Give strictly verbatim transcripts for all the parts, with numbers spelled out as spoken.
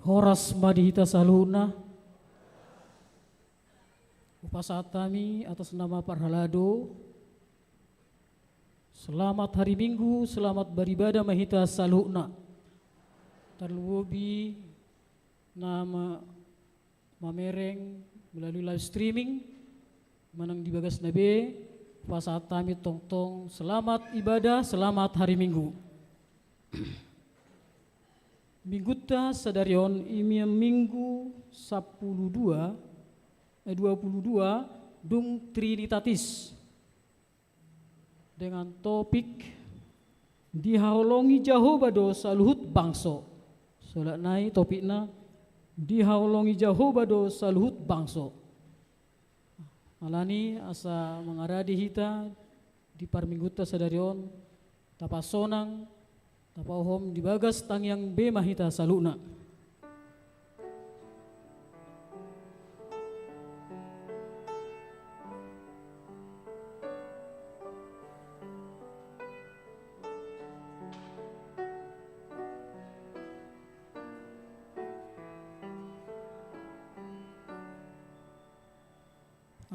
Horas ma di hita saluhutna. Hupasahat hami atas nama parhalado. Selamat hari Minggu, selamat beribadah ma hita saluhutna. Tarlumobi na ma-, mamereng melalui live streaming, manang di bagasna be, hupasahat hami tongtong selamat ibadah, selamat hari Minggu. Minggunta sadari on i ma Minggu sampulu dua, eh, dua puluh dua, dung Trinitatis. Dengan topik, dihaholongi Jahowa do saluhut bangso. Solat nai topikna, dihaholongi Jahowa do saluhut bangso. Alani asa mangaradi hita di parminggunta sadari on, tapasonang, tapauhom di bagas tangiang be ma hita saluhutna.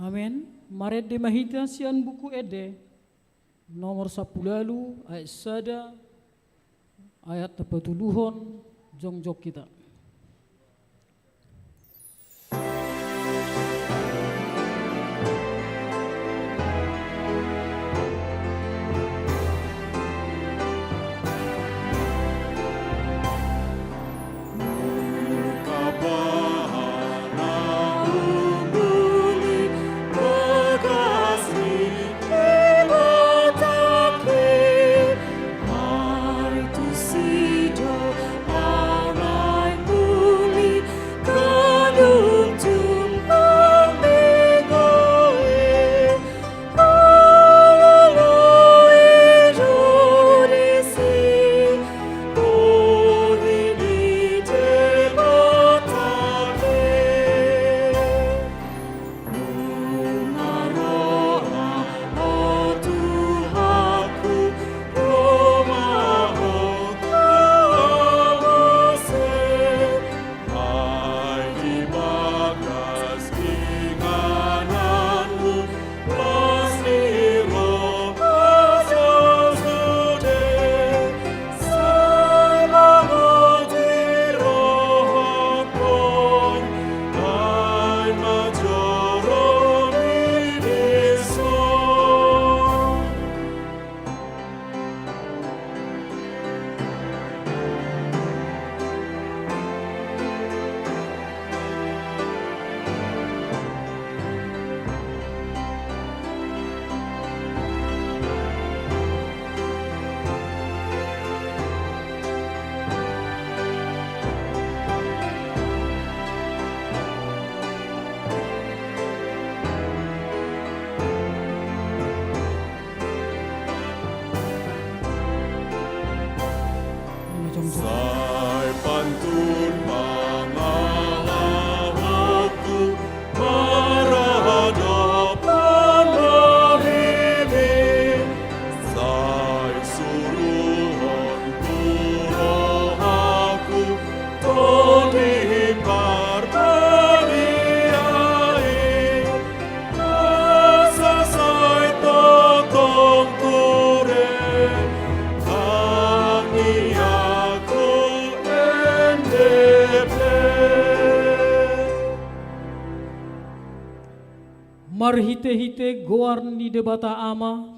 Amen. Marende ma hita sian Buku Ende nomor sampulu ualu, ayat sada, ayat na patoluhon, jongjong hita. Sai pantun pangalahoku maradophon hami, sai suruhon tu rohaku Tondi Parbadia i, asa sai tongtong ture tangiangku ende pe. Marhitehite goar ni Debata Ama,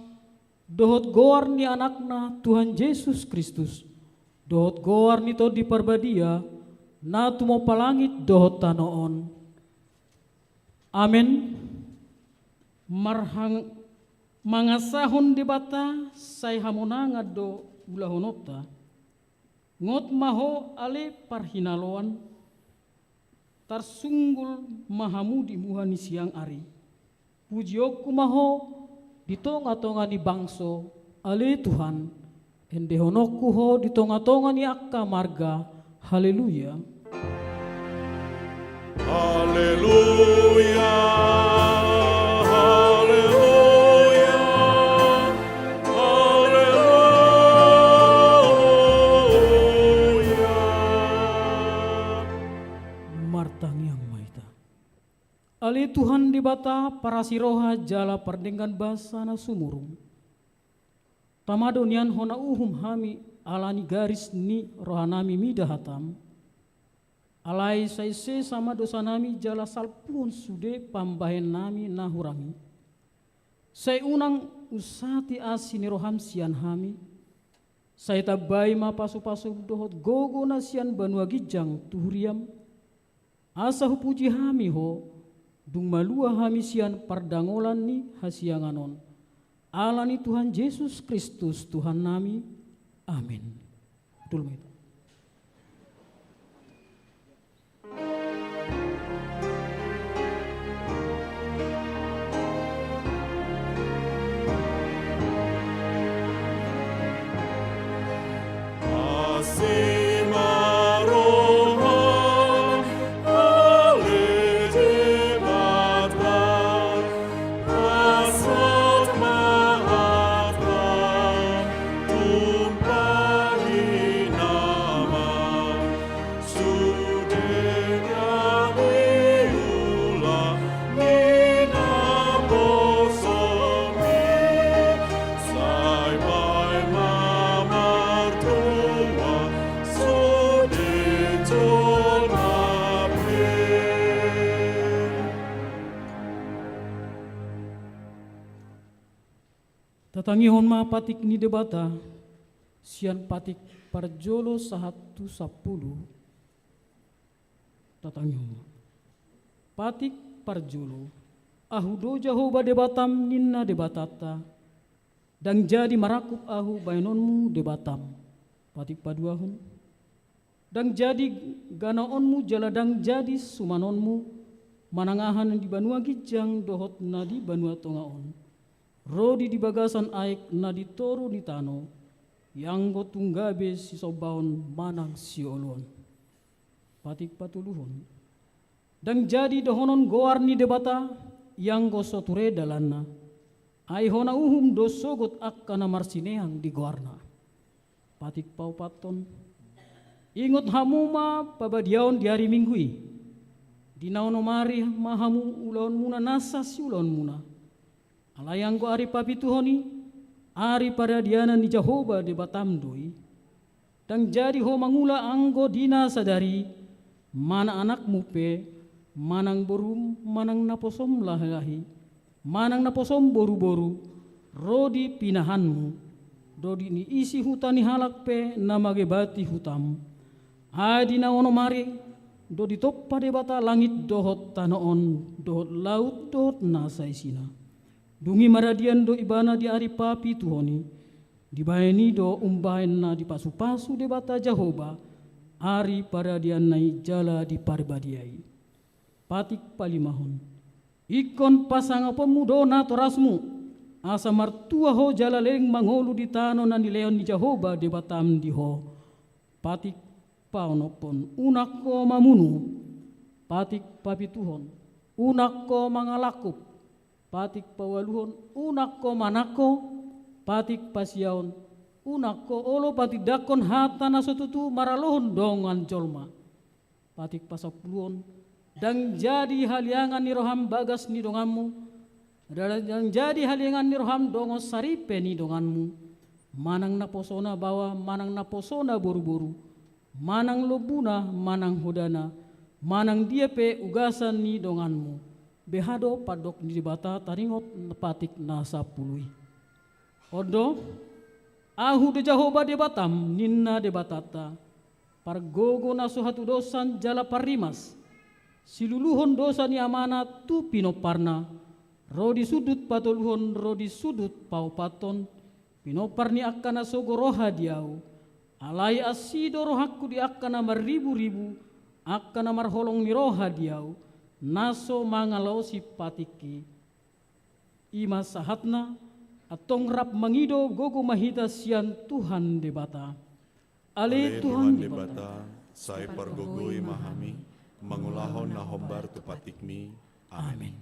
dohot goar ni Anakna Tuhan Jesus Kristus, dohot goar ni Tondi Parbadia, na tumompa langit dohot tano on. Amen. Marhang-, mangasahon Debata sai hamonangan do ulahononta. Ngot ma ho ale parhinaloan, tarsunggul ma hamu di muha ni siang ari. Pujionku ma ho di tongatonga ni bangso, ale Tuhan, endehononku ho di tongatonga ni angka marga. Haleluya. Haleluya, haleluya, haleluya. Martangiang ma hita. Ale Tuhan Debata, parasi roha jala pardenggan basa na sumurung. Tama do nian hona uhum hami ala ni garis ni rohanami mida hatam. Alai sai sesa ma dosanami jala salpuhon sude pambahenannami na hurang i. Sai unang unsati asi ni roham sian hami. Sai tambai ma pasupasum dohot gogo na sian banua ginjang tu huriam. Asa hupuji hami ho, dung malua hami sian pardangolan ni hasiangan on. Ala ni Tuhan Jesus Kristus Tuhannami. Amin. Betul ma hita. Tatangihon ma patik ni Debata sian patik parjolo sahat tu sampulu. Tatangihon ma. Patik parjolo. Ahu do Jahowa Debatam, ninna Debatanta. Ndang jadi marangkup ahu bahenonmu Debatam. Patik paduahon. Ndang jadi ganaonmu jala ndang jadi sumanonmu manang aha na di banua ginjang dohot na di banua tonga on, ro di, di bagasan aek na di toru ni tano, ianggo tung gabe sisombaon manang sioloan. Patik patoluhon. Ndang jadi dohonon goar ni Debata, ianggo so ture dalanna. Ai hona uhum do sogot angka na marsineang di goarna. Patik paopathon. Ingot hamu ma pabadiaon di ari Minggu i. Di na onom ari ma hamu ulaonmuna nasa siulaonmuna. Alai anggo ari papituhon i, ari paradianan ni Jahowa Debatam do i. Ndang jadi ho mangula anggo di na sadari, manang anakmu pe, manang borum, manang naposom lahilahi, manang naposom boruboru, ro di pinahanmu, do di niisi huta ni halak pe na mangebati hutam. Ai di na onom ari, do ditompa Debata langit dohot tano on, dohot laut dohot na saisina. Dung i maradian do ibana di ari papituhon i, dibahen i do umbahen na dipasupasu Debata Jahowa, ari paradianna i jala di parbadia i. Patik palimahon. Ingkon pasangaponmu do natorasmu, asa martua ho jala leleng mangolu di tano na nilehon ni Jahowa Debatam di ho. Patik paonomhon, unang ho mamunu. Patik papituhon, unang ho mangalangkup. Patik paualuhon, unang ho manangko. Patik pasiahon, unang ho olo patindangkon hata na so tutu maralohon dongan jolma. Patik pasampuluhon, ndang jadi haliangan ni roham bagas ni donganmu, ndang jadi haliangan ni roham dongan saripe ni donganmu, manang naposona baoa, manang naposona boruboru, manang lombuna, manang hodana, manang dia pe ugasan ni donganmu. Beha do pandok ni Debata taringot patik na sampulu i. On do, Ahu do Jahowa Debatam, ninna Debatanta, pargogo na so hatudosan jala parrimas, siluluhon dosa ni amana tu pinomparna, ro di sundut patoluhon ro di sundut paopathon, pinompar ni angka na sogo roha di ahu, alai asi do rohangku di angka na marriburibu, angka na marholong ni roha di ahu, na so mangalaosi patikki. I ma sahatna, antong rap mangido gogo ma hita sian Tuhan Debata. Ale Tuhan Debata, sai pargogoi ma hami, mangulahon na hombar tu patikmi. Amin.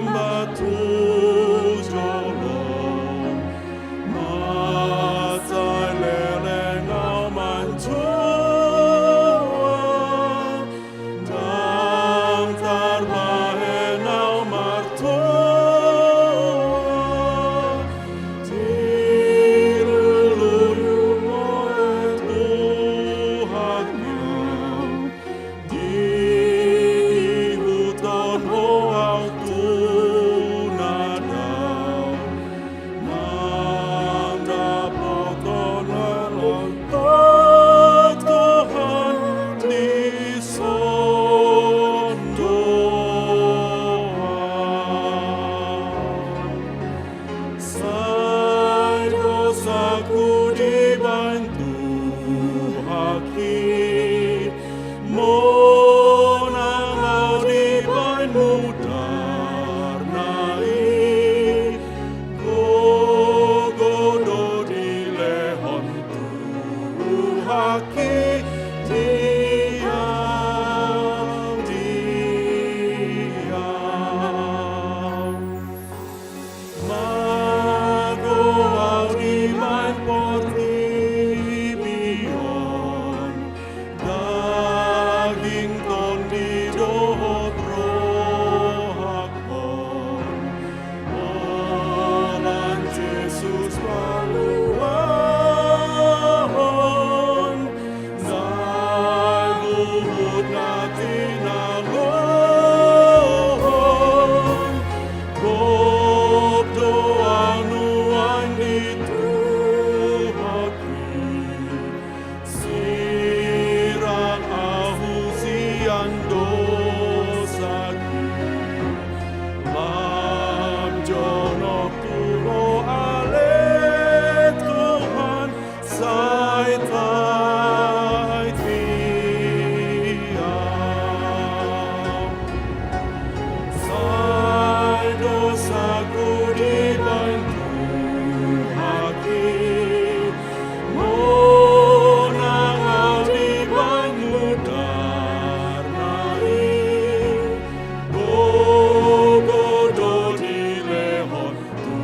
Batu jolo, mansai leleng au mantua, ndang tarbahen au martua. Di lului Ho, Tuhan, diihuthon Ho au tu na dao, mandapothon holong, Tuhan, dison do au. Sai dosaku dibahen tu haki, monang au dibahen mudarna i, gogo do dilehon tu haki, diam, diam. Mago au dibahen portibi on, daging, tondi dohot rohangkon, holan Jesus paluahon, saluhut na tinangion, gop do au nuaeng dituhoti, sirang ahu sian dosaki, lam jonok tu Ho ale Tuhan, sai taat hian. Sai dosaku dibahen tu haki, monang au dibahen mudarna i, gogo do dilehon tu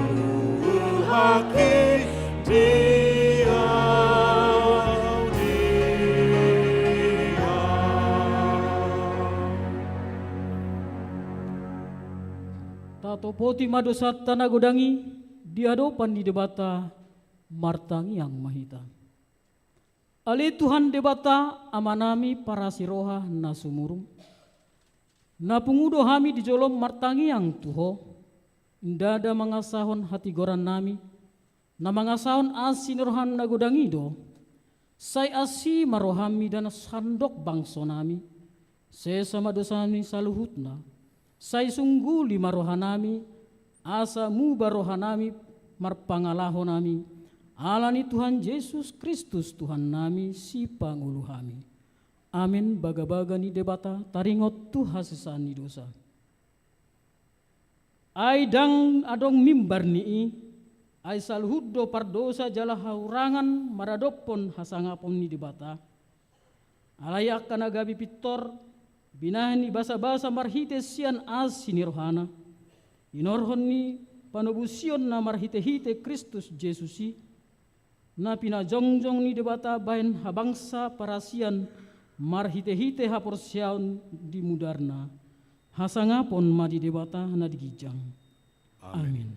haki, diam, diam. Tatopoti ma dosanta na godang i di adopan ni Debata, martangiang ma hita. Ale Tuhan Debata, Amanami parasi roha na sumurung, na pungu do hami di jolom martangiang tu Ho, ndada mangasahon hatigorannami, na mangasahon asi ni roham na godang i do. Sai asi ma roham mida na sandok bangsonami, sesa ma dosanami saluhutna, sai sungguli ma rohanami, asa muba rohanami marpangalaho nami, ala ni Tuhan Jesus Kristus Tuhannami, Sipangolu hami. Amen. Bagabaga ni Debata taringot tu hasesaan ni dosa. Ai ndang adong mimbar ni i, ai saluhut do pardosa jala hahurangan maradophon hasangapon ni Debata. Alai angka na gabe pintor, binahen ni basabasa marhite sian asi ni rohana, inorhon ni panobusionna marhitehite Kristus Jesus i, na pinajongjong ni Debata bahen habangsa parasian marhitehite haporseaon di mudarna. Hasangapon ma di Debata na di ginjang. Amen. Amen.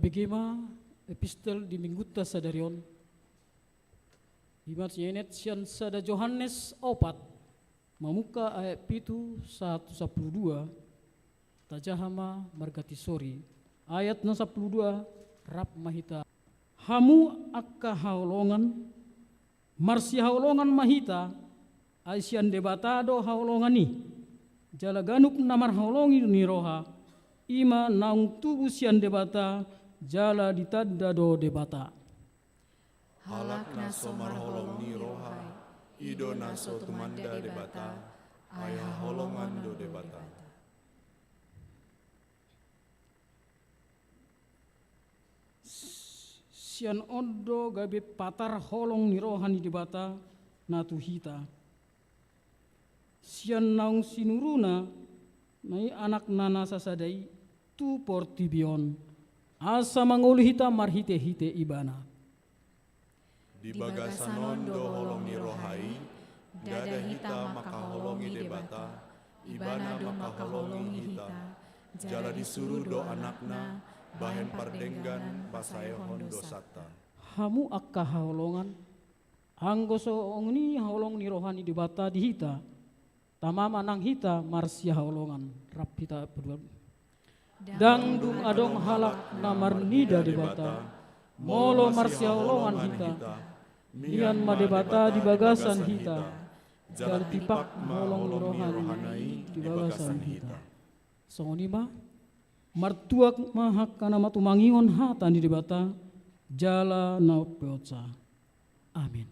Bege ma epistel di minggunta sadari on. I ma sian sada Johannes opat, mamungka ayat pitu sahat tu sampulu dua. Tajaha ma marganti sori. Ayat na sampulu dua, rap ma hita. Hamu angka haholongan, marsihaholongan ma hita, ai sian Debata do haholongan i. Jala ganup na marhaholongi ni roha, i ma naung tubu sian Debata, jala ditanda do Debata. Halak na so marholong ni roha i, i do na so tumanda Debata, ai haholongan do Debata. Sian on do gabe patar holong ni roha ni Debata na tu hita. Sian naung sinuruna ma i anakna na sasada i tu portibi on, asa mangolu hita marhitehite ibana. Di bagasan on do holong ni roha i, ndada hita mangkaholongi Debata, ibana do mangkaholongi hita, jala disuru do anakna bahen pardenggan pasaehon dosanta. Hamu angka haholongan, anggo songon i holong ni roha ni Debata di hita, tama ma nang hita marsihaholongan. Rap hita berdua. Ndang dung adong halak na marnida Debata, molo marsihaholongan hita, mian ma Debata di bagasan hita, jala tipak ma holong ni rohana i di bagasan hita. Songon i ma, martuak ma angka na matumangion hata ni Debata, jala na umpeopsa. Amin.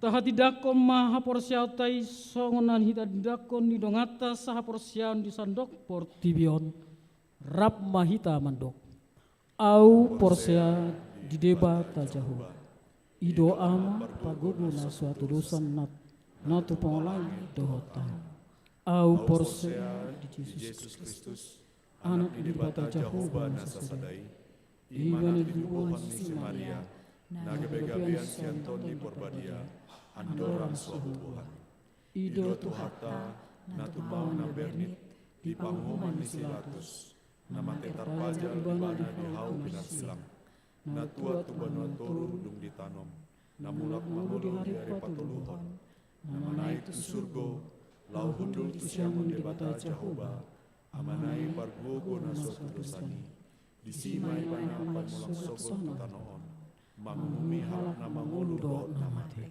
Tahatindangkon ma haporseaonta i songon na hita tindangkon di donganta sahaporseaon di sandok portibi on. Rap ma hita mandok. Au porsea di Debata Jahowa, i do Ama pargogo na so hatudosan na, na tumangihon langit dohot tano. Au porsea di Jesus Kristus, Anak ni Debata Jahowa na sasada i, i ma na tinubuhon ni si Maria, na gabegabean sian Tondi ni Parbadia, andorang so hau buhan. I do Tuhanta, na tumaon na bernit di panguhuman ni si Pilatus, na mate tarpajal ibana di hau pinarsilang, na tuat tu banua toru dung ditanom, na mulak mangolu di ari patoluhon, na manaek tu surgo, laho hundul tu siamun Debata Jahowa, Amana i pargogo na so hatudosan i, disi ma ibana ampang mulak sogot tu tano on. Mangumumi halak na mangolu dohot na mate.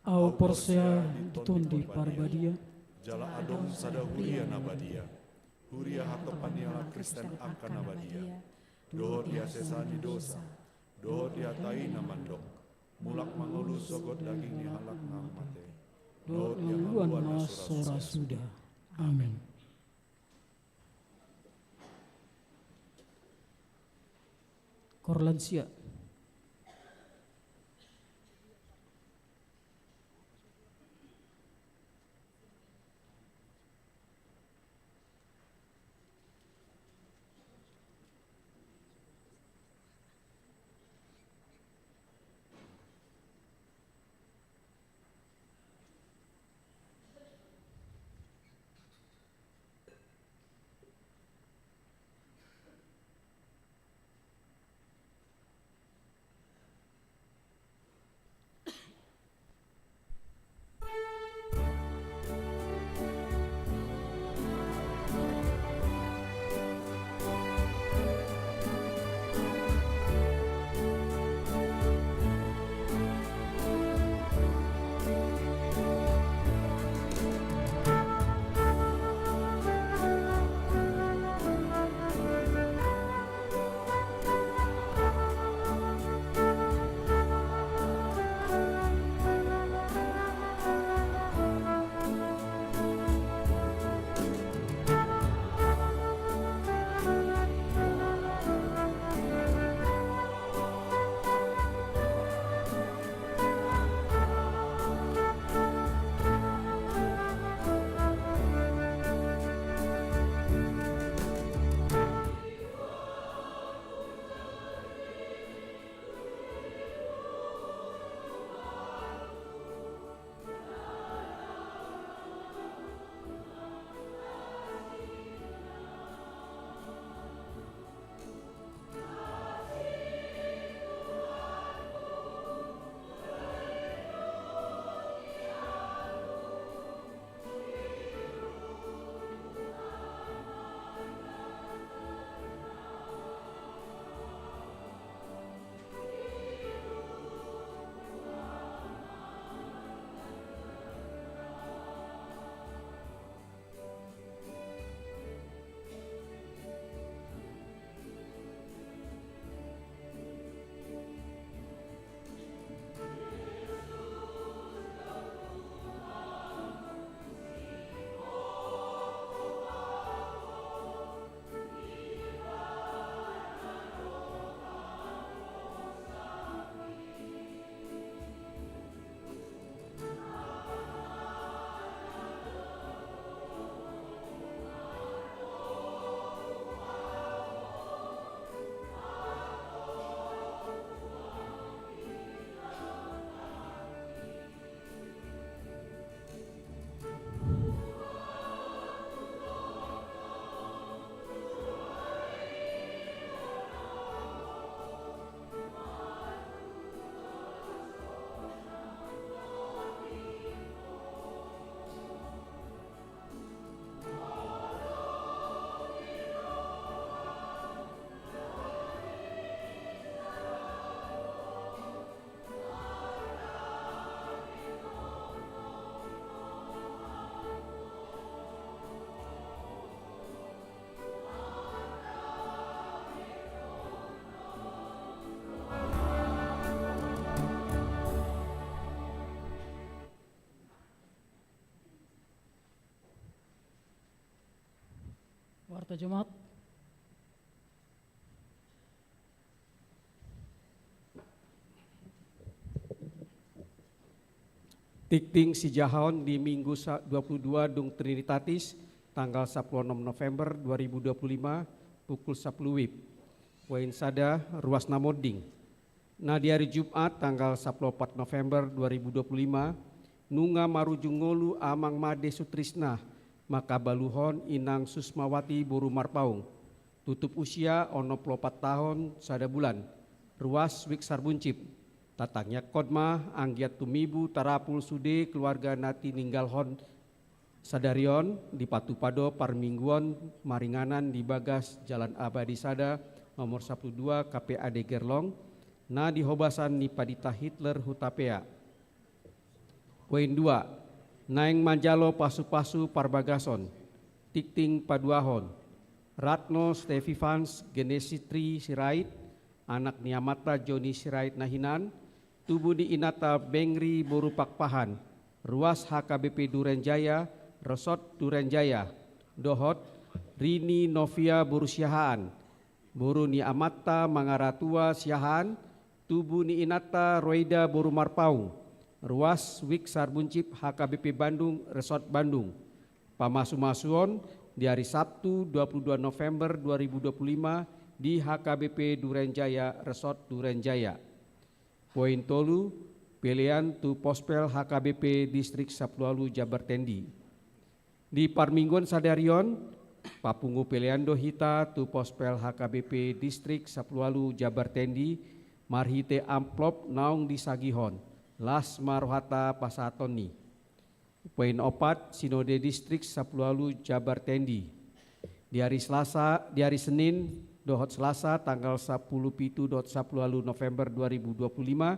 Ahu porsea di Tondi Parbadia. Jala adong sada huria na badia. Huria hatopan ni halak Kristen angka na badia. Dohot di hasesaan ni dosa. Dohot di hata i na mandok. Mulak mangolu sogot daging ni halak na mate. Dohot di hangoluan na so ra suda. Amen. Koor lansia. Warta Jumat. Tingting sijahaon di Minggu sa-, dua puluh dua dung Trinitatis, tanggal sapuluh onom November dua ribu dua puluh lima, pukul sapuluh wib. Poin sada, ruas na monding. Na di ari Jumat, tanggal sapuluh opat November dua ribu dua puluh lima, nunga marujung ngolu Amang Made Sutrisna, mangkabaluhon Inang Susmawati boru Marpaung. Tutup usia onom puluh opat taon sada bulan. Ruas wik sarbuncit. Tatangiangkon ma anggiat tumibu tarapul sude keluarga na tininggalhon sadari on, dipatupa do parmingguon maringanan di bagas Jalan Abadi Sada, nomor sapuluh dua, K P A D Gerlong, na di hobasan ni pandita Hitler Hutapea. Poin dua, naeng manjalo pasupasu parbagason, tingting paduahon, Ratno Stevivans Genesitri Sirait, anak ni amanta Joni Sirait na hinan, tubu ni inanta Bengri boru Pakpahan, ruas H K B P Duren Jaya, Resort Duren Jaya, dohot Rini Novia boru Siahaan, boru ni amanta Mangaratua Siahaan, tubu ni inanta Roida boru Marpaung, ruas Wik Sarbuncip H K B P Bandung, Resort Bandung. Pamasumasuon di ari Sabtu dua puluh dua November dua ribu dua puluh lima di H K B P Duren Jaya, Resort Duren Jaya. Poin tolu, pelean tu Pospel H K B P Distrik Sapualu Jabar Tendi. Di parmingguon sadari on, papungu pelean do hita tu Pospel H K B P Distrik Sapualu Jabar Tendi, marhite amplop naung disagihon, las ma rohanta pasahatonni. Poin opat, Sinode Distrik Sapualu Jabar Tendi. Di ari Selasa, di ari Senin dohot Selasa tanggal sapuluh pitu dohot sapuluh ualu November dua ribu dua puluh lima,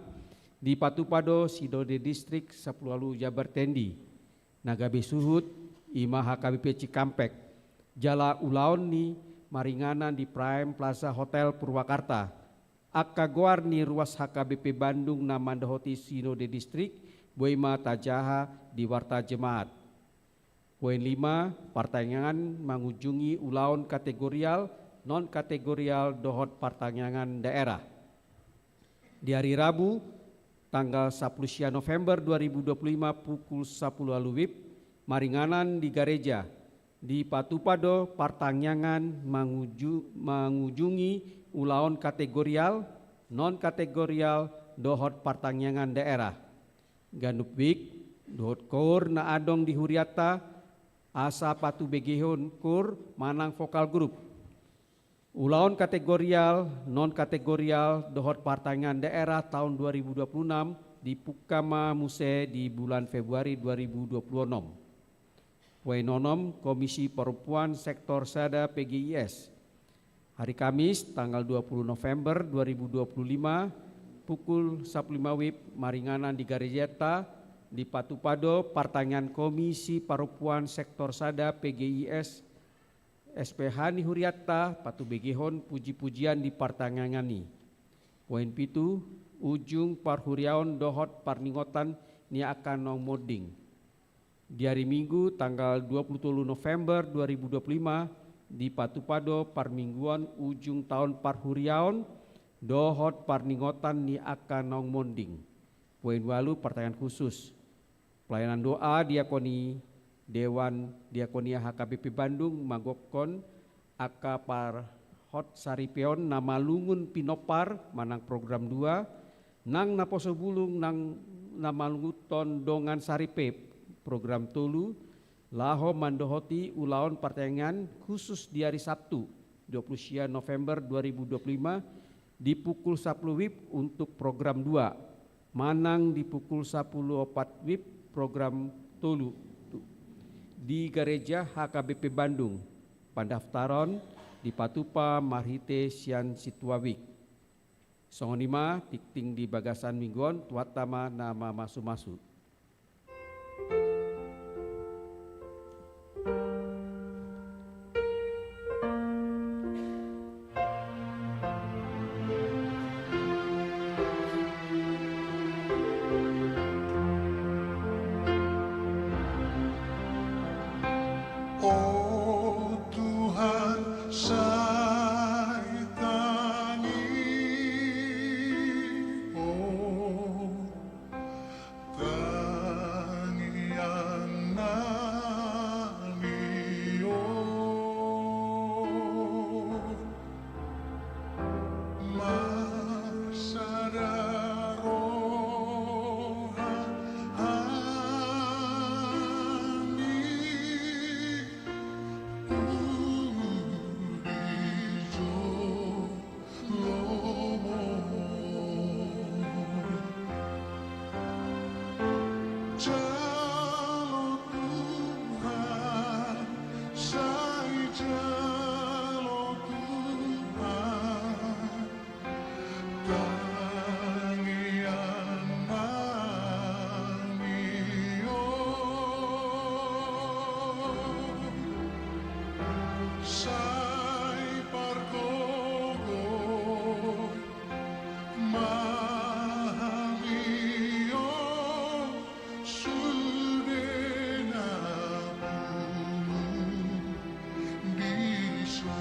dipatupa do Sinode Distrik Sapualu Jabar Tendi. Na gabe suhut, i ma H K B P Cikampek. Jala ulaon ni maringanan di Prime Plaza Hotel Purwakarta. Angka goar ni ruas H K B P Bandung na mandohoti Sinode Distrik, boi ma tajaha di Warta Jemaat. Poin lima, partangiangan mangujungi ulaon kategorial, non kategorial dohot partangiangan daerah. Di ari Rabu, tanggal sapuluh sia November dua ribu dua puluh lima pukul sapuluh ualu wib, maringanan di gareja, dipatupa do partangiangan manguju-, mangujungi ulaon kategorial, non kategorial dohot partangiangan daerah. Ganup wik dohot koor na adong di hurianta, asa patubegehon koor manang vokal grup. Ulaon kategorial, non kategorial dohot partangiangan daerah taon dua ribu dua puluh enam dipungka ma muse di bulan Februari dua ribu dua puluh onom. Poin onom, Komisi Perempuan Sektor Sada P G I S. Hari Kamis, tanggal dua puluh November dua ribu dua puluh lima, pukul sapuluh lima wib, maringanan di garejanta, dipatupa do partangiangan Komisi Perempuan Sektor Sada P G I S, S P H ni hurianta, patubegehon puji-pujian di partangiangan i. Poin pitu, ujung parhuriaon dohot parningotan ni angka naung monding. Di ari Minggu, tanggal dua puluh tolu November dua ribu dua puluh lima, dipatupa do parmingguon ujung taon parhuriaon dohot parningotan ni angka naung monding. Poin ualu, partangiangan khusus. Pelayanan doa diakoni Dewan Diakonia H K B P Bandung mangokkon angka parhot saripeon na malungun pinompar manang program dua, nang naposo bulung nang na malungunhon dongan saripe program tolu, laho mandohoti ulaon partangiangan khusus di ari Sabtu, dua puluh sia November dua ribu dua puluh lima, di pukul sapuluh wib untuk program dua, manang di pukul sapuluh opat wib program tolu, di Gareja H K B P Bandung. Pandaftaron dipatupa marhite sian Sintua Wik. Songon i ma tingting di bagasan minggu on, Tuhanta ma na mamasu-masu. O Tuhan, sai Tangiang, o Tangiang. Sai pargogoi ma hami on sude na pungu dison.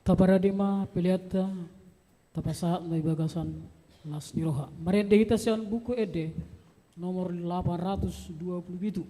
Taparade ma peleanta, tapasahat ma di bagasan las ni roha. Marende hita sian Buku Ende nomor lapan ratus dua puluh pitu.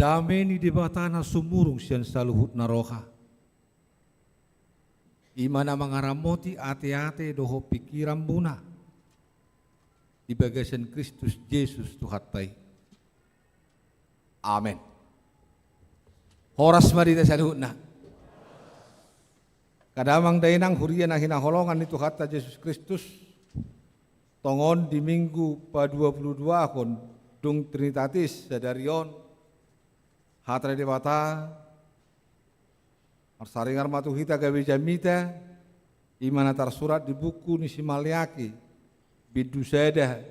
Dame ni Debata na sumurung sian saluhut na roha, i ma na mangaramoti ateate dohot pingkiranmuna di bagasan Kristus Jesus Tuhanta i. Amen. Horas ma di hita saluhutna. Angka damang dainang, huria na hinaholongan ni Tuhanta Jesus Kristus, tongon di Minggu paduapuluduahon dung Trinitatis sadari on, hata ni Debata marsaringar ma tu hita gabe jamita, i ma na tarsurat di buku ni si Maleaki, bindu sada,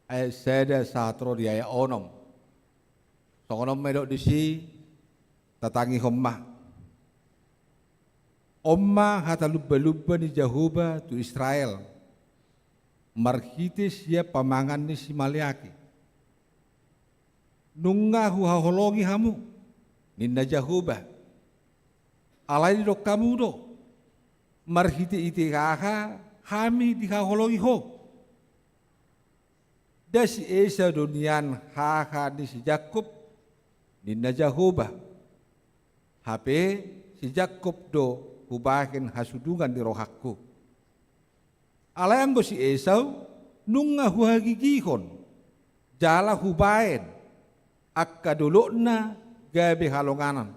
ayat sada sahat ro di ayat onom. Songon on ma didok disi, tatangihon ma. On ma hata lumbalumba ni Jahowa tu Israel, marhite sian pamangan ni si Maleaki. Nunga huhaholongi hamu, ninna Jahowa. Alai didok hamu do, marhiteite aha hami dihaholongi Ho? Nda si Esau do nian haha ni si Jakkob, ninna Jahowa. Hape si Jakkob do hubahen hasudungan ni rohangku. Alai anggo si Esau, nunga huhagigihon, jala hubahen angka dolokna gabe halonganan.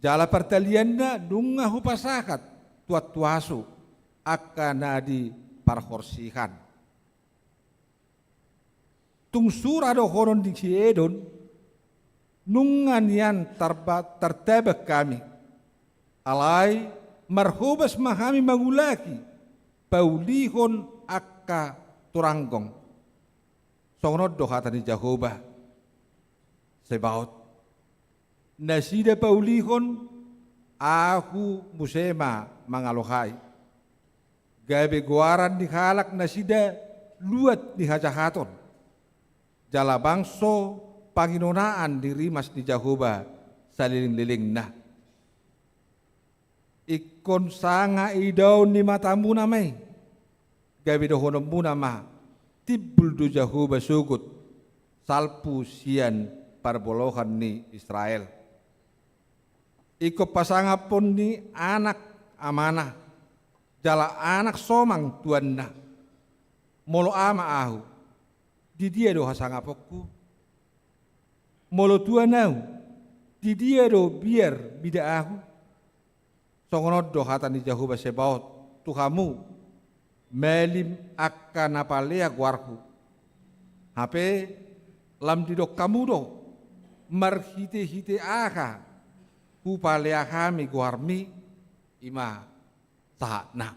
Jala partalianna nunga hupasahat tu antuasu angka na di parhorsihan. Tung sura dohonon ni si Edom, nunga nian tarba-, tartabang hami. Alai marhobas ma hami mangulaki, paulihon angka turanggong. Songon on do hata ni Jahowa Sebaot. Nasida paulihon, Ahu muse ma mangalohai. Gabe goaran ni halak nasida luat ni hajahaton, jala bangso panginonaan ni rimas ni Jahowa salelenglelengna. Ingkon sanga idaon ni matamuna ma i, gabe dohononmuna ma, timbul do Jahowa sogot, salpu sian parbolohan ni Israel. Ingkon pasangaphon ni anak amana, jala anak somang tuanna. Molo ama ahu, di dia do hasangaponku? Molo tuan ahu, di dia do biar mida ahu? Songon on do hata ni Jahowa Sebaot tu hamu, malim angka na palea goarhu. Hape lam didok hamu do, marhitehite aha hupalea hami goarmi, i ma sahatna.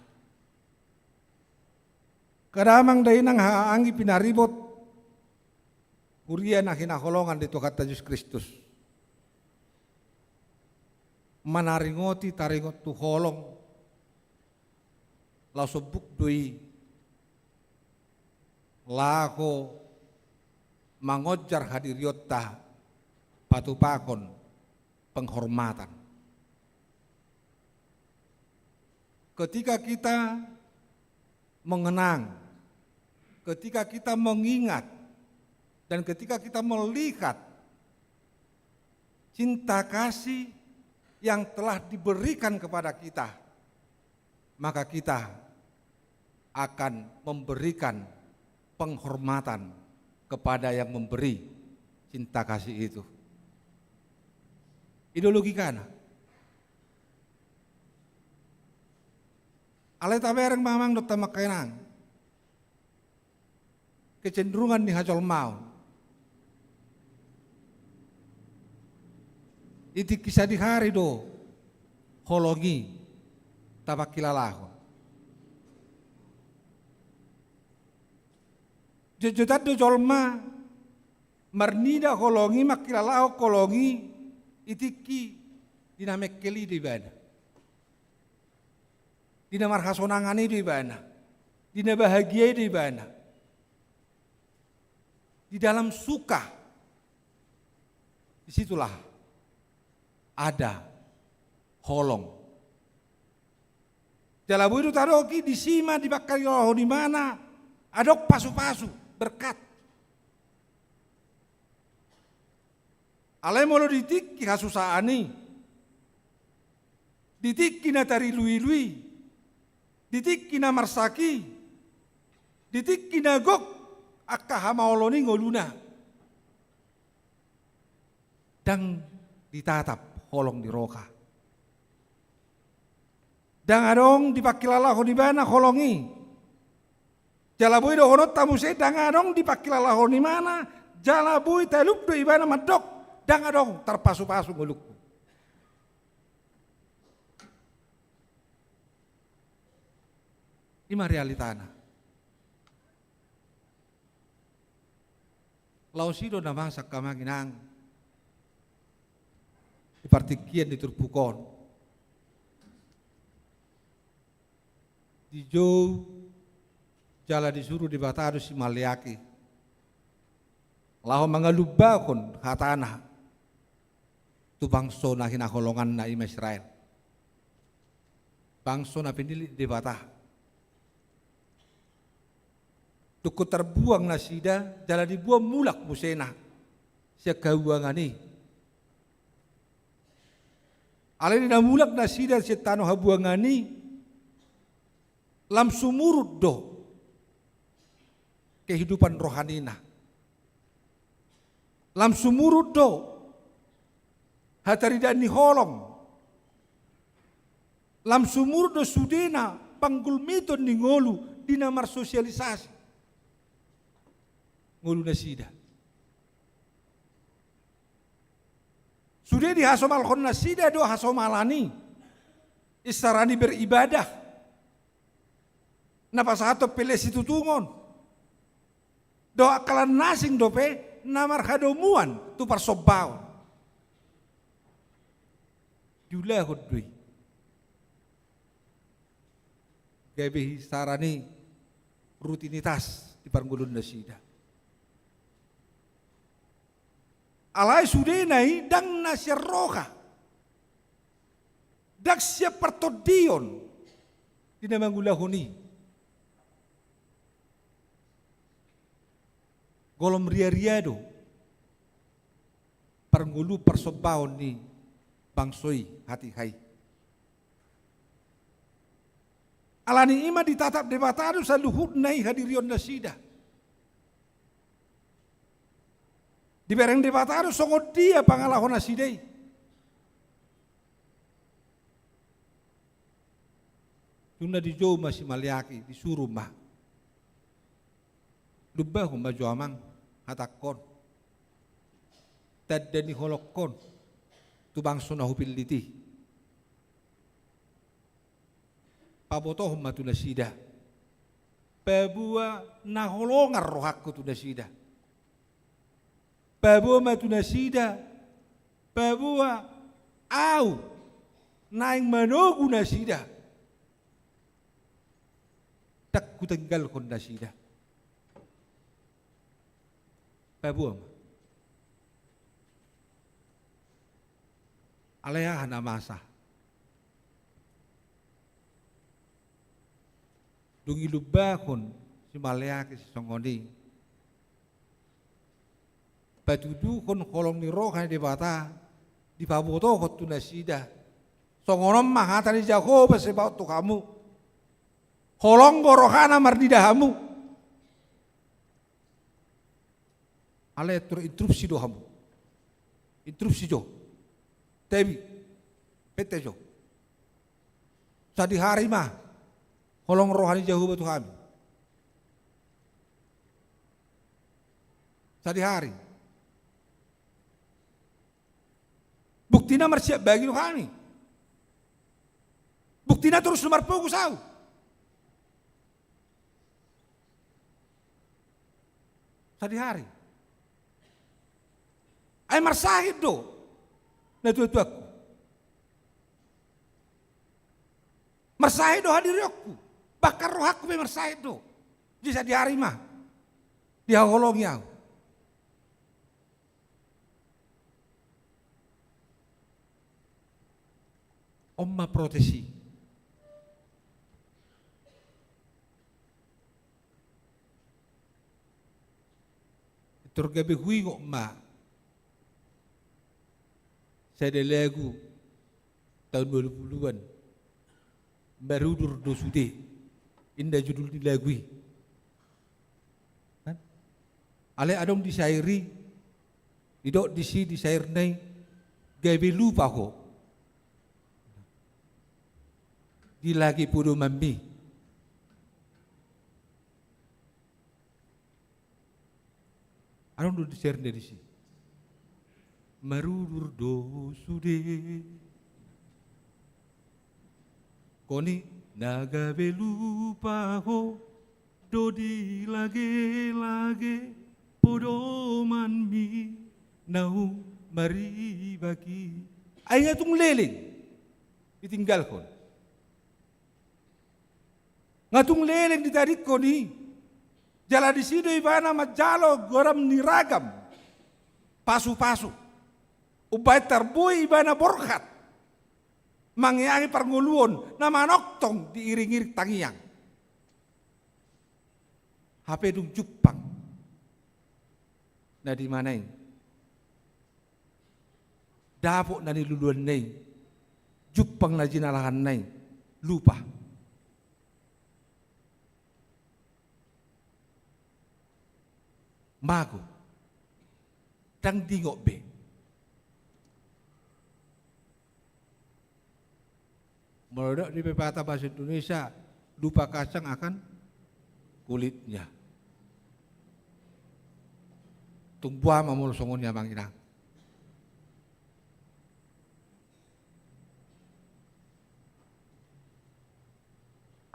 Angka damang dainang, haha anggi pinaribot, huria na hinaholongan ni Tuhanta Jesus Kristus. Manaringoti taringot tu holong, laos sombuk do i laho mangonjar hadirionta patupahon penghormatan. Ketika kita mengenang, ketika kita mengingat, dan ketika kita melihat cinta kasih yang telah diberikan kepada kita, maka kita akan memberikan penghormatan kepada yang memberi cinta kasih itu. I do logikana. Alai tabereng ma amang dohot amang, angka inang, kecenderungan ni hajolmaon. Di tingki sadihari do holong i tapangkilalahon. Jotjotan do jolma marnida holong i, mangkilalahon holong i, di tingki di na mengkel i do ibana, di na marhasonangan i do ibana, di na bahagia i do ibana. Di dalam suka, di situlah ada holong. Jala boi do tadok i, disi ma dipangkilalahon ibana adong pasupasu, berkat. Alai molo di tingki hasusaan i, di tingki na tariluilu i, di tingki na marsak i, di tingki na gok angka hamaolon i ngoluna, ndang ditatap holong ni roha. Ndang adong dipangkilalahon ibana holong i. Jala boi dohononta muse, ndang adong dipangkilalahon ibana, jala boi talup do ibana mandok, ndang adong tarpasupasu ngolungku. I ma realitana. Laos i do na masa, angka amang inang, di partingkian ni turpuk on. Dijou jala disuru Debata do si Maleaki laho mangalumbahon hatana tu bangso na hinaholonganna, i ma Israel. Bangso na pinillit Debata. Dung tarbuang nasida, jala dibuang mulak musena sian habuangan i. Alai di na mulak nasida sian tano habuangan i, lam sumurut do kehidupan rohanina. Lam sumurut do hataridaan ni holong. Lam sumurut do sudena panggulmiton ni ngolu di na marsosialisasi ngolu nasida. Sude dihasomalhon nasida do hasomalan i, isarani beribadah, na pasahathon pe les situtungon, dohot angka na asing dope na marhadomuan tu parsombaon. Diulahon do i gabe isarani rutinitas di parngoluon nasida. Alai sudena i ndang na sian roha, ndang sian partondion di na mangulahon i. Golom riaria do parngoluon parsombaon ni bangso i hatiha i. Alani i ma ditatap Debata do saluhutna i hadirion nasida. Dibereng Debata do songon dia pangalaho nasida i. Dung na dijou ma si Maleaki, disuru ma. Lumbahon ma jo, amang, hatangkon, tanda ni holongkon tu bangso na hupillit i. Pabotohon ma tu nasida. Paboa na holongan rohangku tu nasida. Paboa ma tu nasida, paboa ahu naeng manogu nasida. Ndang hutanggalhon nasida. Paboa ma. Alai aha na masa? Dung dilumbahon si Maleaki sisongon i, patuduhon holong ni roha ni Debata, dipabotohon tu nasida. Songon on ma hata ni Jahowa Zebaot tu hamu: Holong do rohana marnida hamu. Alai tor instruksi do hamu. Instruksi jo. Tebi. Pete jo. Sadihari ma holong roha ni Jahowa tu hami. Sadihari. Buktina marsiap bagi do hami. Buktina torus do marfokus ahu. Sadihari. Ai marsahit do natuatuangku. Marsahit do hadirionku. Bahkan rohangku pe marsahit do. Jadi sadihari ma dihaholongi ahu. On ma protes i. Tor gabe huingot ma sada lagu tahun dua puluhan, Marudur do Sude, inda judul ni lagu i. Kan? Alai adong di syair i, didok disi di syairna i, gabe lupa ho di lage podomanmi. Adong do di syairna disi. Marudur do sude. Koni na gabe lupa ho do di lage-lage podomanmi naung maribak i. Ai nga tung leleng ditinggalhon. Nga tung leleng ditadingkon i. Jala disi do ibana manjalo garam ni ragam pasu-pasu umbaen tarboi ibana borhat mangeahi parngoluon na manongtong diiring-iring tangiang. Hape dung jumpang na di mana i, dapot na niluluanna i, jumpang na jinalahanna i, lupa. Mago. Ndang diingot be. Molo didok di pepatah bahasa Indonesia, lupa kacang akan kulitnya. Tung boha ma molo songon i, amang inang.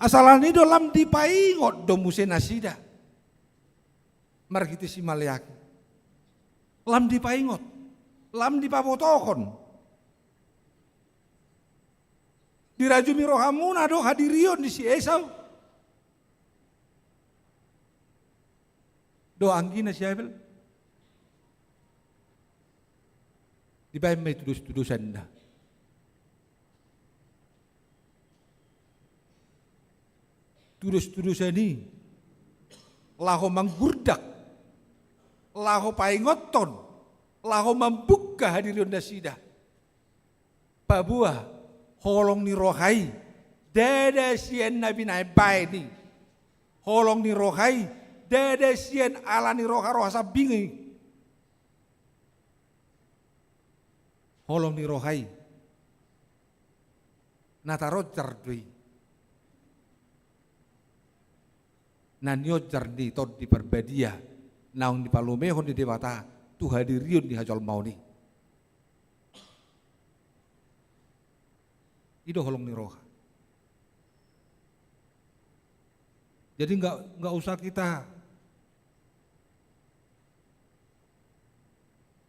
Asa alani do lam dipaingot do muse nasida marhite si Maleaki. Lam dipaingot, lam dipabotohon. Dirajumi rohamuna do hadirion ni si Esau dohot anggina si Abel? Dibaen ma i tudos-tudosanna. Tudos-tudosan i laho manggurdak, laho paingothon, laho mambuka hadirion nasida. Paboa holong ni roha i ndada sian na binaen-baen i. Holong ni roha i ndada sian ala ni roha-roha sambing i. Holong ni roha i na taronjar do i. Na nionjar ni Tondi Parbadia naung dipalumehon ni Debata tu hadirion ni hajolmaon i. I do holong ni roha. Jadi nggak, nggak usah kita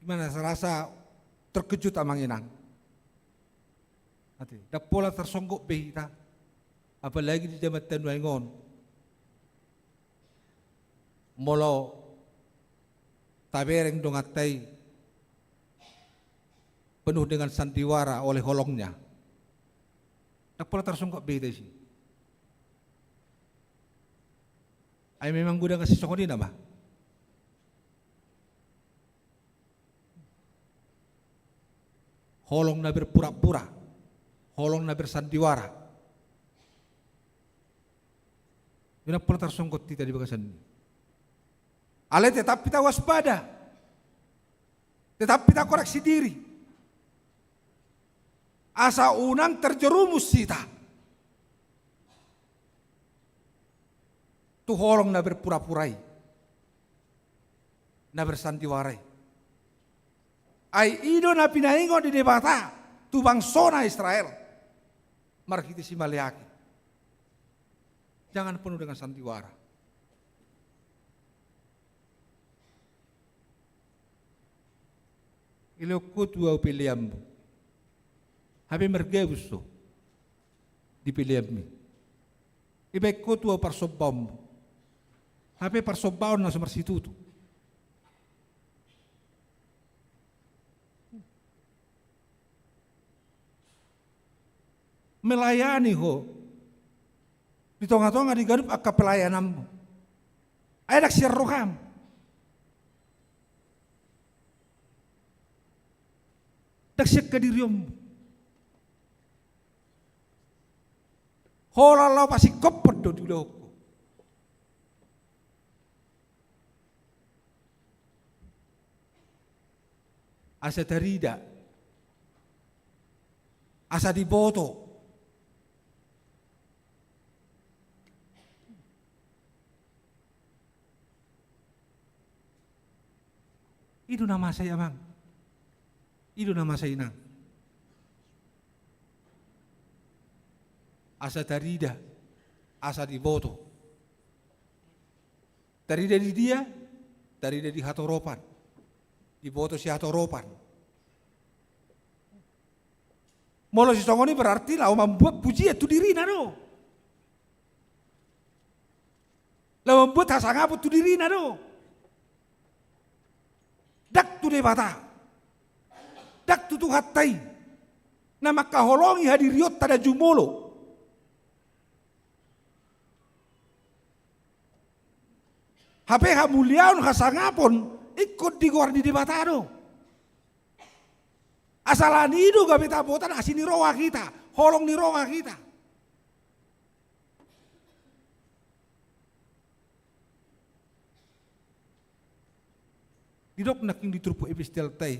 gimana, rasa terkejut, amang inang. Ate, ndang pola tarsonggot be hita, apalagi di jamanta nuaeng on. Molo tabereng donganta i penuh dengan sandiwara oleh holongnya, ndang pola tarsonggot be hita disi. Ai memang godang asi songon i nama. Holong na berpura-pura, holong na bersandiwara. Ndang pola tarsonggot hita di bagasan i. Alai tetap hita waspada. Tetap hita koreksi diri. Asa unang terjerumus hita tu holong na berpura-pura i, na bersandiwara i. Ai i do na pinaingot ni Debata tu bangsona Israel marhite si Maleaki. Jangan penuh dengan sandiwara. Ilehon ho tu ahu peleanmu. Hape margabus ho di peleanmi. Ibaen ho tu ahu parsombaonmu. Hape parsombaon na so marsitutu. Melayani ho di tonga-tonga di ganup angka pelayananmu. Ai ndang sian roham. Ndang sian hadirionmu. Holan laho pasingkophon do diulahon ho. Asa tarida, asa diboto. I do na masa i, amang. I do na masa i, inang. Asa tarida, asa diboto. Tarida di dia? Tarida di hatoropan. Diboto sihatoropan. Molo sisongon i berarti laho mambuat pujian tu dirina do. Laho mambuat hasangapon tu dirina do. Ndang tu Debata. Ndang tu Tuhanta i. Na mangkaholongi hadirionta na jumolo. Hape hamuliaon, hasangapon, ingkon di goar ni Debata do. Asa alani i do gabe tabotan asi ni roha hita, holong ni roha hita. Didok nangkin di turpuk epistelta i,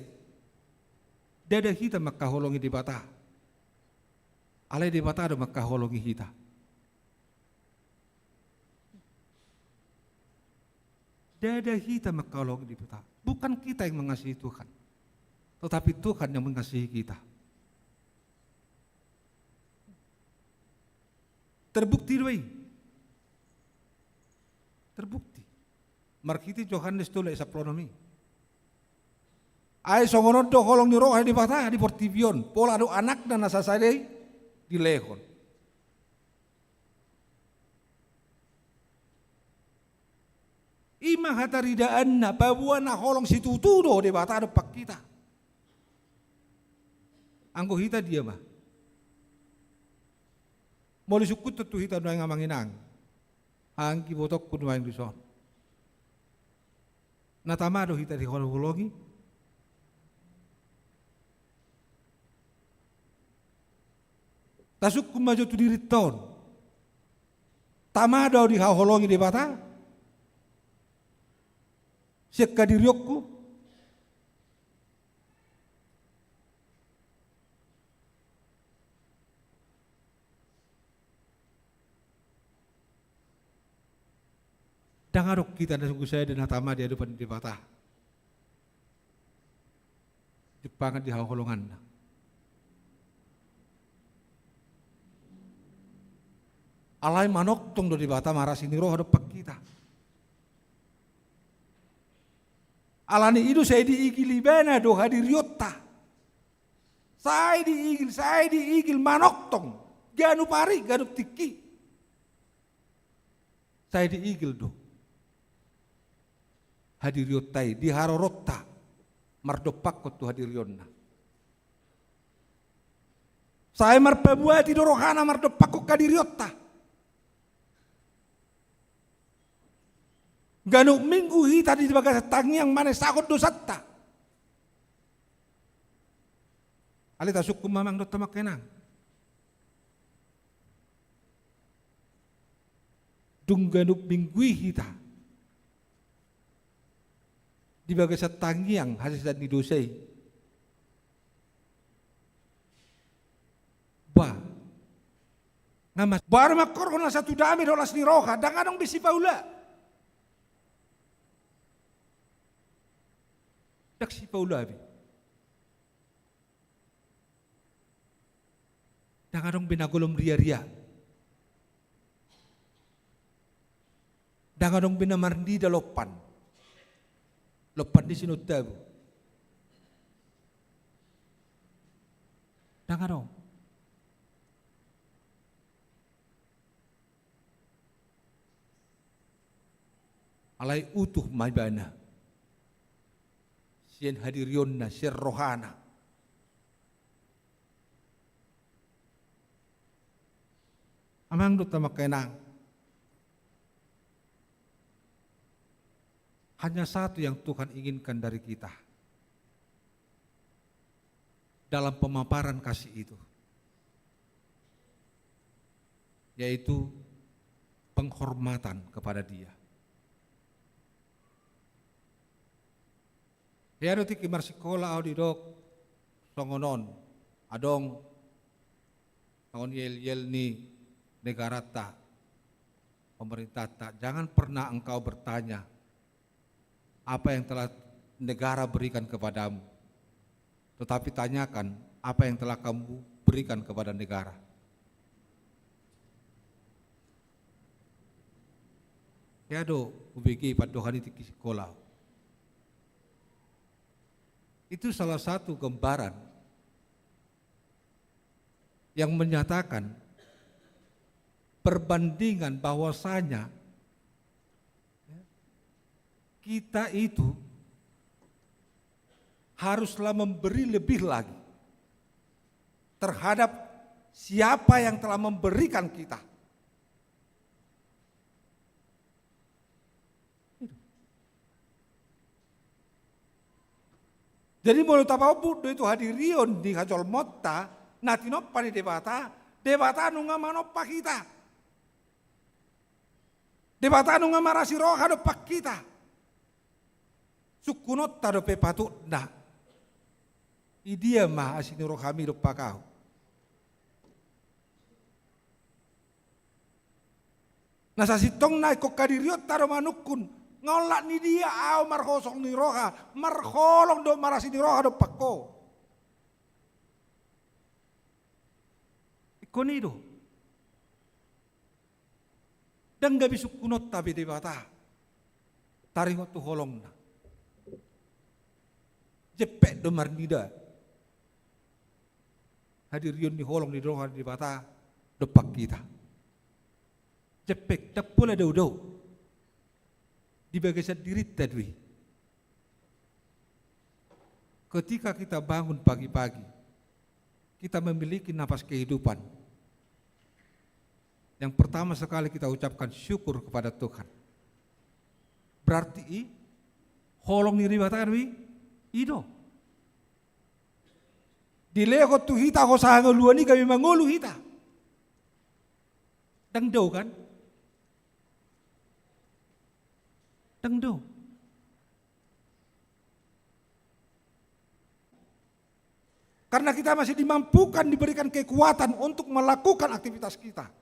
ndada hita mangkaholongi Debata. Alai Debata do mangkaholongi hita. Ndada hita mangkaholongi Debata. Bukan kita yang mengasihi Tuhan, tetapi Tuhan yang mengasihi kita. Terbukti do i. Terbukti. Marhite Johannes tolu ayat sampulu onom i. Ai songon on do holong ni roha ni Debata di portibi on, pola do Anakna na sasada i dilehon. I ma hataridaanna, paboa na holong situtu do Debata dompak hita. Anggo hita dia ma? Molo isungkun tontu hita nuaeng, amang inang, anggi botoku nuaeng dison. Na tama do hita dihaholongi? Tasungkun ma jo tu dirinta on. Tama do ahu dihaholongi Debata sian hadirionku? Ndang adong hita na sungkun sada na tama di adopan ni Debata. Jumpangan di haholonganna. Alai manongtong do Debata marasi ni roha dompak hita. Alani i do sai diigil ibana do hadirionta. Sai diigil, sai diigil, manongtong. Ganup ari, ganup tingki. Sai diigil do hadirionta i, di haroronta, mardompakkon tu hadirionna. Sai marpabuati do rohana mardompakkon hadirionta. Ganup minggu hita di bagasan tangiang mangesahon dosanta. Alai tasungkun ma, amang dohot amang inang. Dung ganup minggu i hita di bagasan tangiang hasesaan ni dosa i. Bah, nga mas-, baru mangkorhon asa tu dame dohot las ni roha, ndang adong be sipaula. Ndang sipaula be. Ndang adong be na golom riaria. Ndang adong be na marnida lompan. Lompan ni Sinuhun Tabu. Ndang adong. Alai utuh ma ibana sian hadirionna, sian rohana. Amang dohot amang inang, hanya satu yang Tuhan inginkan dari kita. dalam pemaparan kasih itu, yaitu penghormatan kepada Dia. Hea do tingki marsikola ahu didok songon on, adong songon yel-yel ni negarata, pemerintahta, jangan pernah engkau bertanya apa yang telah negara berikan kepadamu, tetapi tanyakan apa yang telah kamu berikan kepada negara. Hea do hubege pandohan i tingki sikola. Itu salah satu gambaran yang menyatakan perbandingan bahwasanya, ya, kita itu haruslah memberi lebih lagi terhadap siapa yang telah memberikan kita. Jadi molo tapaompung do i tu hadirion ni hajolmaonta na tinompa ni Debata, Debata nunga manompa hita. Debata nunga marasi roha dompak hita. Sungkunonta dope patutna: I dia ma asi ni rohami dompak ahu? Na sasintongna ingkon hadirionta do manungkun, nga olat ni dia ahu marholong ni roha, marholong dohot marasi ni roha dompak Ho. Ingkon i do. Ndang gabe sungkunonta be Debata taringot tu holongna. Jempek do marnida hadirion ni holong ni roha ni Debata dompak hita. Jempek, ndang pola daudau. Di bagasan dirinta do i. Ketika kita bangun pagi-pagi, kita memiliki napas kehidupan, yang pertama sekali kita ucapkan syukur kepada Tuhan. Berarti i holong ni Debata do i, i do. Dilehon tu hita hosa hangoluan i gabe mangolu hita. Ndang dao kan? Ndang dao. Karena kita masih dimampukan, diberikan kekuatan untuk melakukan aktivitas kita.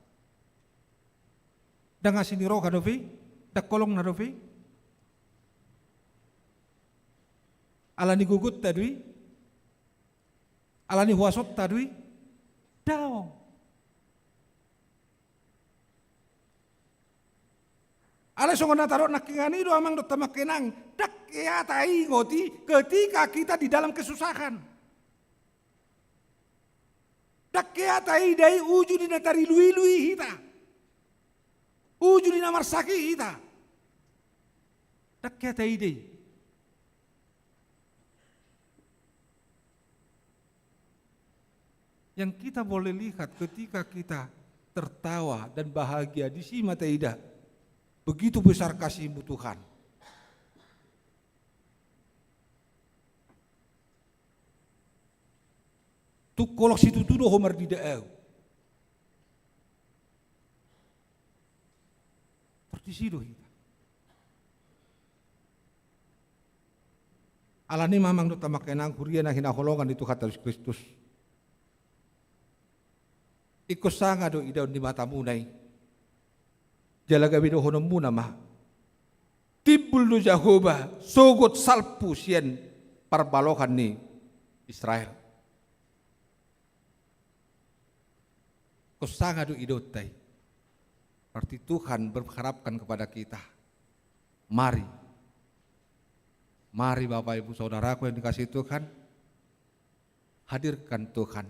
Ndang asi ni roha dope i, ndang holongna dope i. Ala ni gogonta do i, ala ni huasonta do i? Daong. Alai songon na tadok nangkiningan i do amang dohot amangke nang, ndang hea taingot i ketika kita di dalam kesusahan. Ndang hea taida i uju di na tariluilu i hita, uju di na marsahit hita. Ndang hea taida i. Yang kita boleh lihat ketika kita tertawa dan bahagia, disi ma taida begitu besar kasih-Mu, Tuhan. Tung holong situtu do Ho marnida ahu. Tor disi do hita. Alani i ma amang dohot amangke nang, huria na hinaholongan ni Tuhanta Jesus Kristus, ingkon sanga do idaon ni matamuna i. Jala gabe dohononmuna ma: Timbul do Jahowa sogot salpu sian parbalohan ni Israel. Ingkon sanga do idaonta i. Berarti Tuhan mengharapkan kepada kita. Mari. Mari Bapak Ibu Saudaraku yang dikasihi Tuhan, hadirkan Tuhan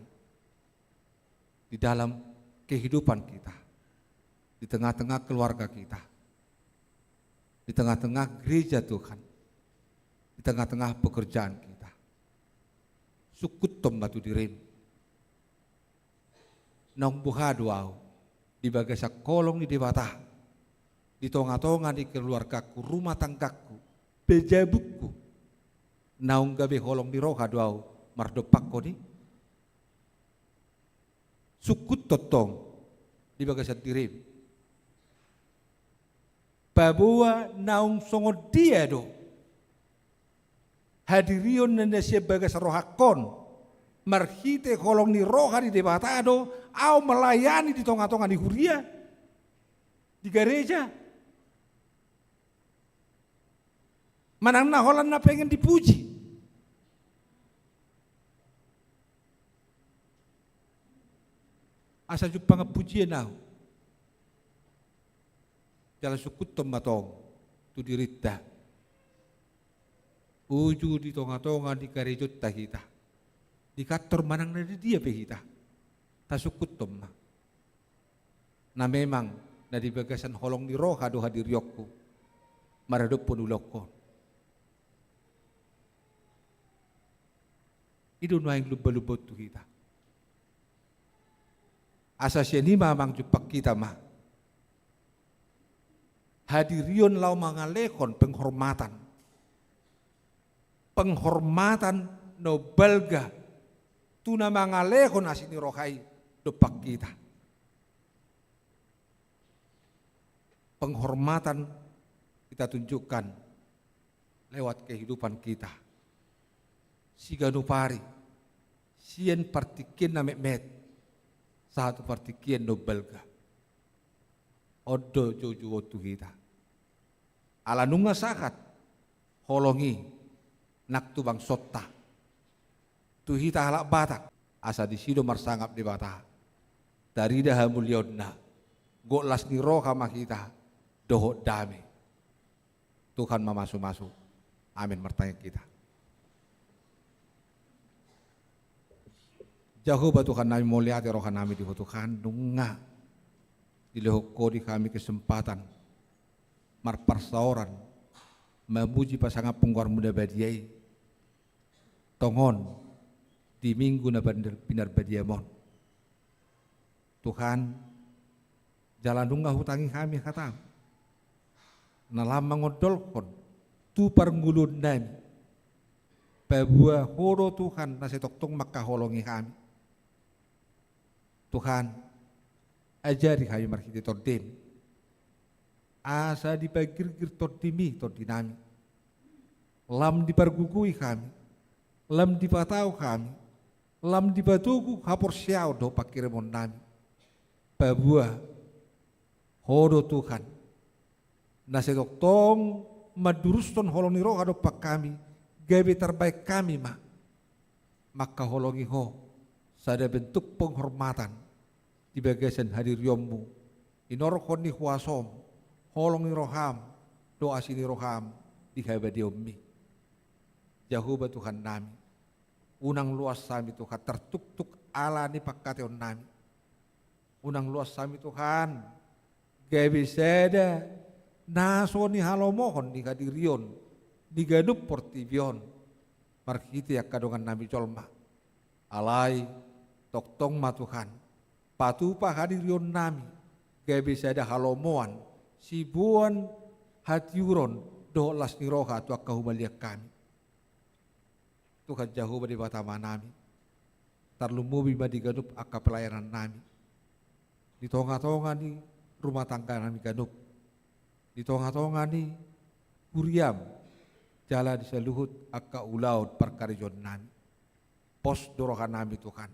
di dalam kehidupan kita, di tengah-tengah keluarga kita, di tengah-tengah gereja Tuhan, di tengah-tengah pekerjaan kita. Sungkunhon ma tu dirimu. Naung boha do ahu di bagasan holong ni Debata di tongatonga ni keluargaku, rumah tanggaku, pejabungku? Naung gabe holong ni roha do ahu mardompakkon i? sungkun tongtong di bagasan dirim. Paboa naung songon dia do hadirion na sian bagas rohangkon, marhite holong ni roha ni Debata do ahu melayani di tonga-tonga ni huria, di gareja. Manang na holan na pengen dipuji. Asa jumpang pujian ahu. Jala sungkunton ma tong tu dirinta. Uju di tonga-tonga ni garejonta hita. Di kantor manang na di dia pe hita. Tasungkunton ma. Na memang na di bagasan holong ni roha do hadirionku maradophon ulaonku on. I do nuaeng lumba-lumba on tu hita. Asa sian i ma amang jumpang hita ma hadirion laho mangalehon penghormatan. Penghormatan na umbalga tu na mangalehon asi ni roha i dompak hita. Penghormatan kita tunjukkan lewat kehidupan kita. Siganup ari, sian partingkian na metmet sahat tu partingkian na umbalga. On do joujou on tu hita. Ala nunga sahat holong i nang tu bangsonta, tu hita halak Batak, asa disi do marsangap Debata, tarida hamuliaonna, gok las ni roha ma hita dohot dame. Tuhan mamasu-masu. Amin. Martangiang hita. Jahowa Tuhannami, mauliate rohanami di Ho Tuhan, nunga dilehon Ho di hami kesempatan marparsaoran mamuji pasangaphon goarmu na badia i, tongon di minggu na pinar-, pinarbadiam on. Tuhan, jala nunga hutangi hami hatam na lam mangondolhon tu parngoluonnami, paboa Ho do Tuhan na sai tongtong mangkaholongi hami. Tuhan, ajari hami marhite Tondim, asa dipagirgir Tondimi tondinami, lam dipargogoi hami, lam dipatau hami, lam dipatogu haporseaon dohot panghirimonnami. Paboa Ho do Tuhan na sai tongtong mandurushon holong ni roha dompak hami, gabe tarbaen hami ma mangkaholongi Ho sada bentuk penghormatan di bagasan hadirionmu, inorhon ni huasom, holong ni roham dohot asi ni roham di habadiaonmi. Jahowa Tuhannami, unang loas hami Tuhan tartuktuk ala ni pangkataonnami. Unang loas hami Tuhan gabe sada na so nihalomohon ni hadirion di ganup portibi on marhite angka dongannami jolma. Alai tongtong ma Tuhan, patupa hadirionnami gabe sada halomoan, siboan hatiuron dohot las ni roha tu angka humaliang hami. Tuhan Jahowa Debata Amanami, tarlumobi ma di ganup angka pelayanannami, di tonga-tonga ni rumah tangganami ganup, di tonga-tonga ni huriam, jala di saluhut angka ulaon parkarejoannami. Pos do rohanami Tuhan.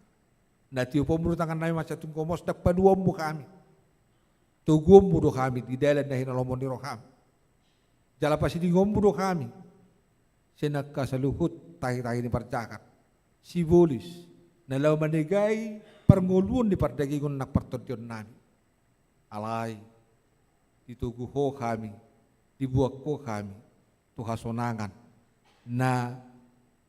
Na tiopmu do tangannami mansai tung gomos, ndang paduanmu hami. Toguonmu do hami di dalan na hinalomohon ni roham. Jala pasidingonmu do hami sian angka saluhut tahi-tahi ni parjahat, sibolis na laho manegai parngoluon ni pardagingon nang partondionnami. Alai ditogu Ho hami, dibuat Ho hami tu hasonangan na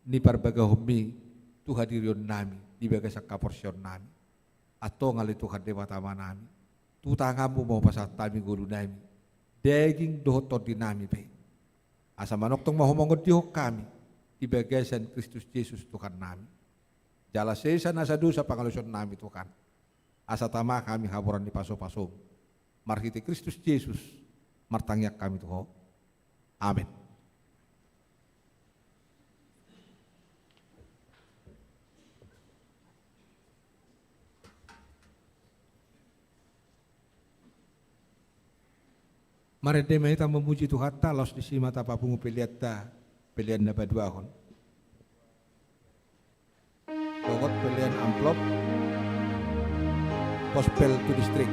niparbagahonmi tu hadirionnami di bagasan haporseaonnami. Antong ale Tuhan Debata Amanami, tu tanganmu ma hupasahat hami ngolunami, daging dohot tondinami pe, asa manongtong ma humangondihon hami di bagasan Kristus Jesus Tuhannami. Jala sesa nasa dosa pangalaosionnami Tuhan, asa tama hami hamoraon ni pasu-pasumu. Marhite Kristus Jesus martangiang hami tu Ho. Amen. Marende ma hita mamuji Tuhanta, laos disi ma tapapungu peleanta, pelean na paduahon. Dohot pelean amplop, Gospel to Distrik.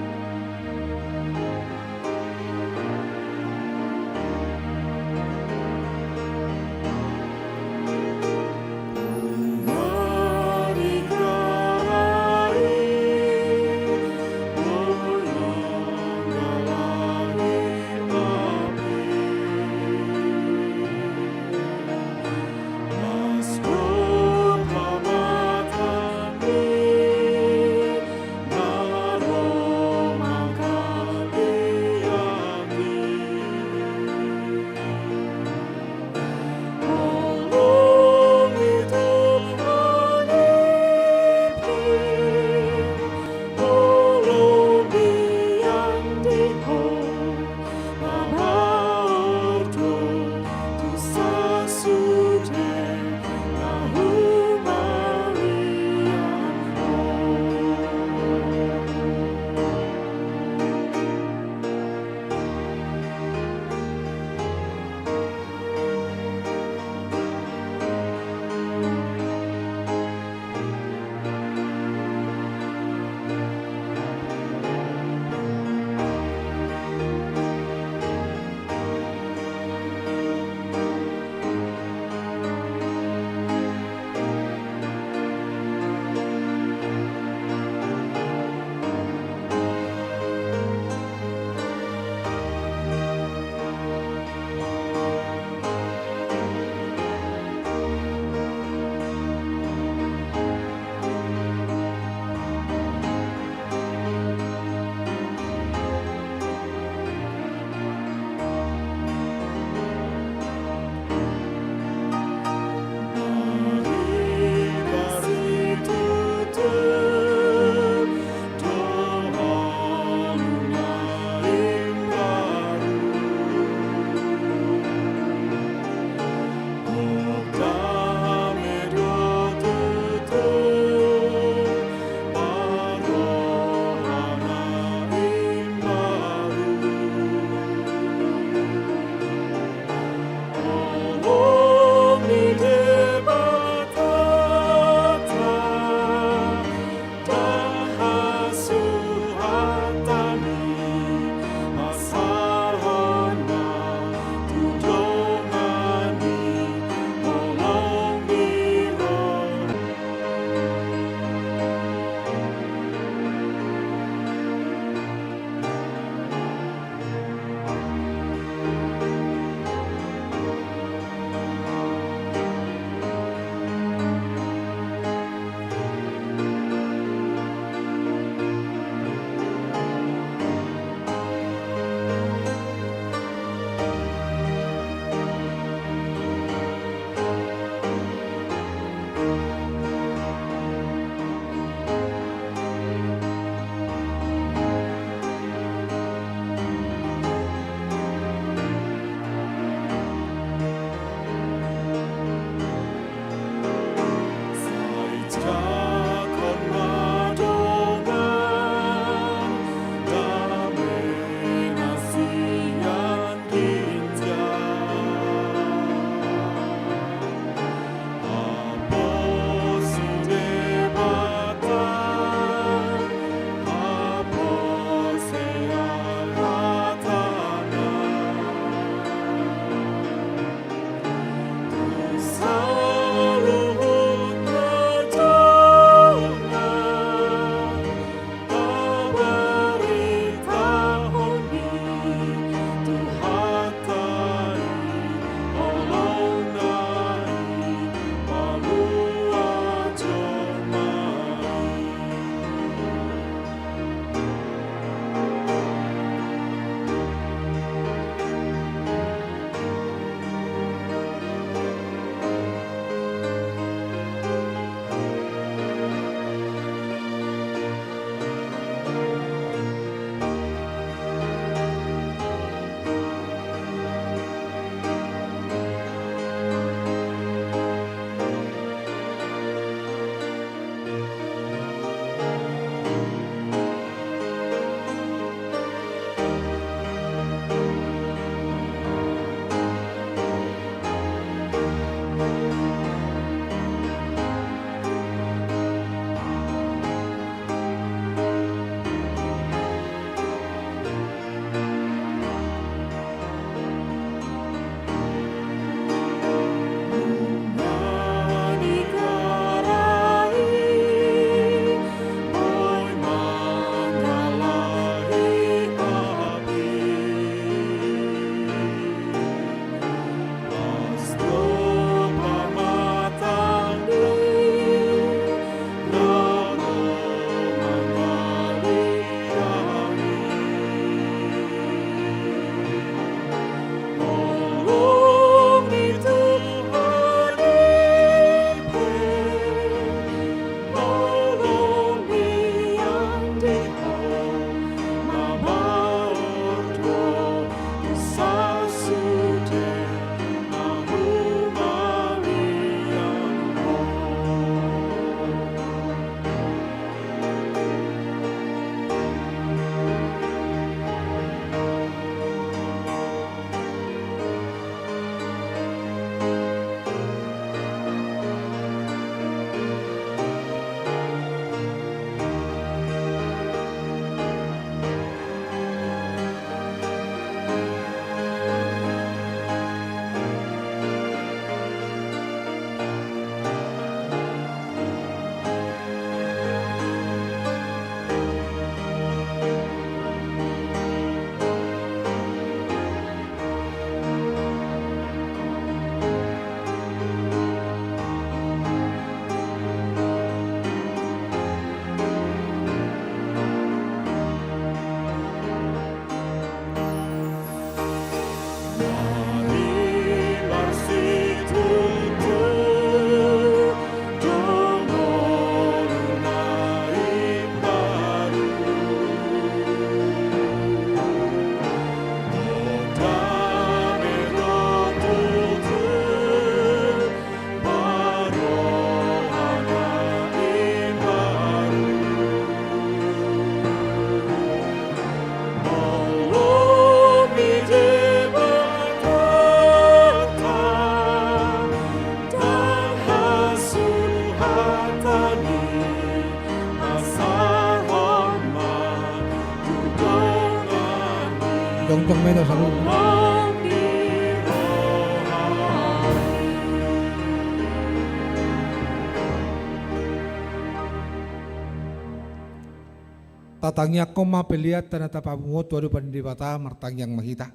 Tatangiangkon ma peleanta na tapapungu on tu adopan ni Debata, martangiang ma hita.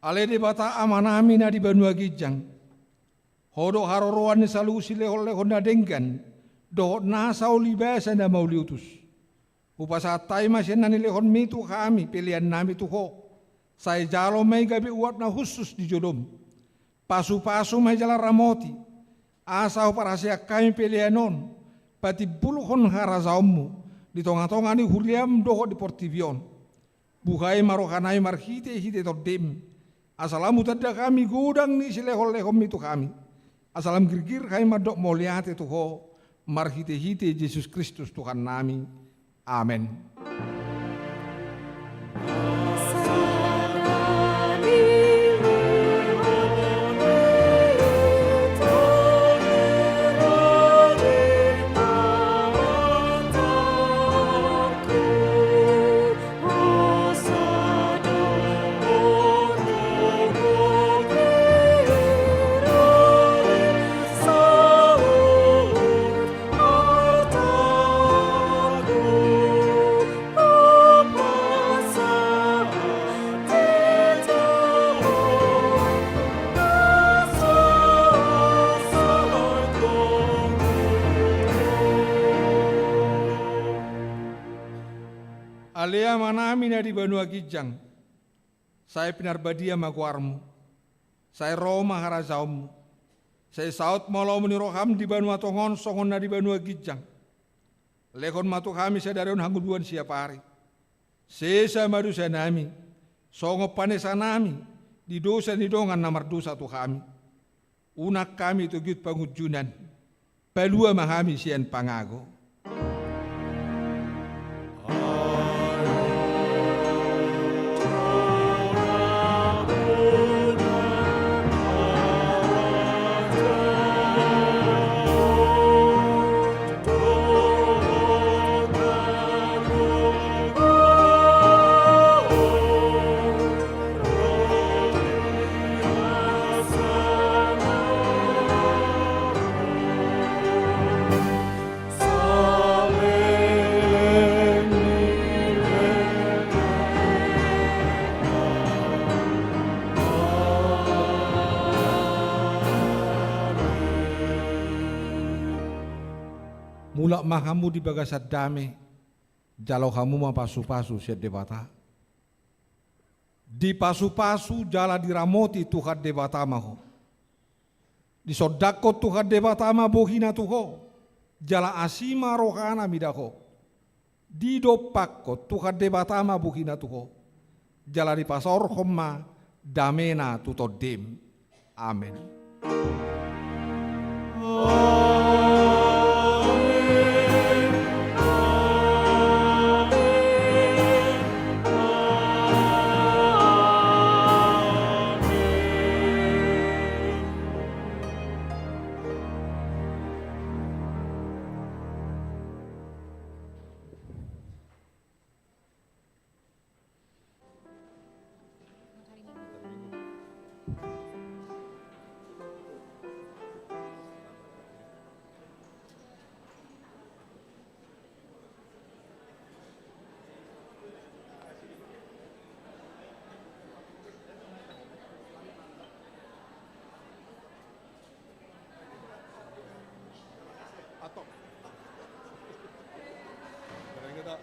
Ale Debata Amanami na di banua ginjang, Ho do haroroan ni saluhut silehonlehon na denggan dohot nasa ulibasa na mauliutus. Hupasahat hami ma sian na nilehonMi tu hami peleannami tu Ho, sai jalo ma i gabe uap na hushus di joloM. Pasupasu ma i jala ramoti, asa huparhaseang hami pelean on patimbulhon harajaonMu di tongatonga ni huriaM dohot di portibi on. Buhai ma rohanami marhitehite TondiM, asa lam hutanda hami godang ni silehonlehonMi tu hami, asa lam girgir hami mandok mauliate tu Ho, marhitehite Jesus Kristus Tuhannami. Amen. Ale Amanami na di banua ginjang, sai pinarbadia ma goarMu, sai ro ma harajaonMu, sai saut ma lomo ni rohaM di banua tonga on songon na di banua ginjang. Lehon ma tu hami sadari on hangoluan siapari. Sesa ma dosanami, songon panesanami di dosa ni dongan na mardosa tu hami. Unang hami tu gihut pangunjunan, palua ma hami sian pangago. Mulak ma hamu di bagasan dame, jalo hamu ma pasupasu sian Debata. Dipasupasu jala diramoti Tuhan Debata ma ho. Disondangkon Tuhan Debata ma bohiNa tu ho, jala asi ma rohaNa mida ho. Didompakkon Tuhan Debata ma bohiNa tu ho, jala dipasaorhon ma dameNa tu tondim. Amen. Atau. Barang kita.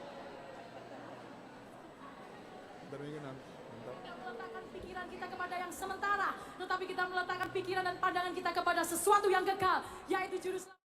Barang kita. Mantap. Tidak meletakkan pikiran kita kepada yang sementara, tetapi kita meletakkan pikiran dan pandangan kita kepada sesuatu yang kekal, yaitu juru selamat.